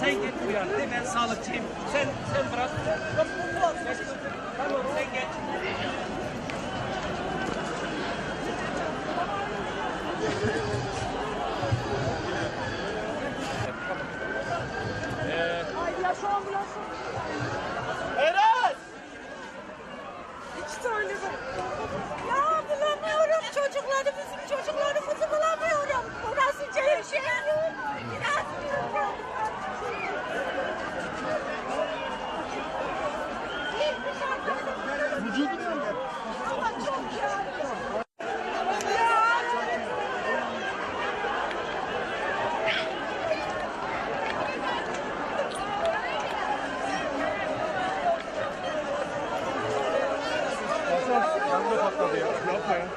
Sen git uyar. De ben sağlıkçıyım. Sen bırak. Tamam sen geç. Eren! İki tane var. Ya bulamıyorum çocukları, bizim çocuklarımızı bulamıyorum. Burası Ceyşehir. Biraz. Ama çok yani. Patladı ya. Yapma ya.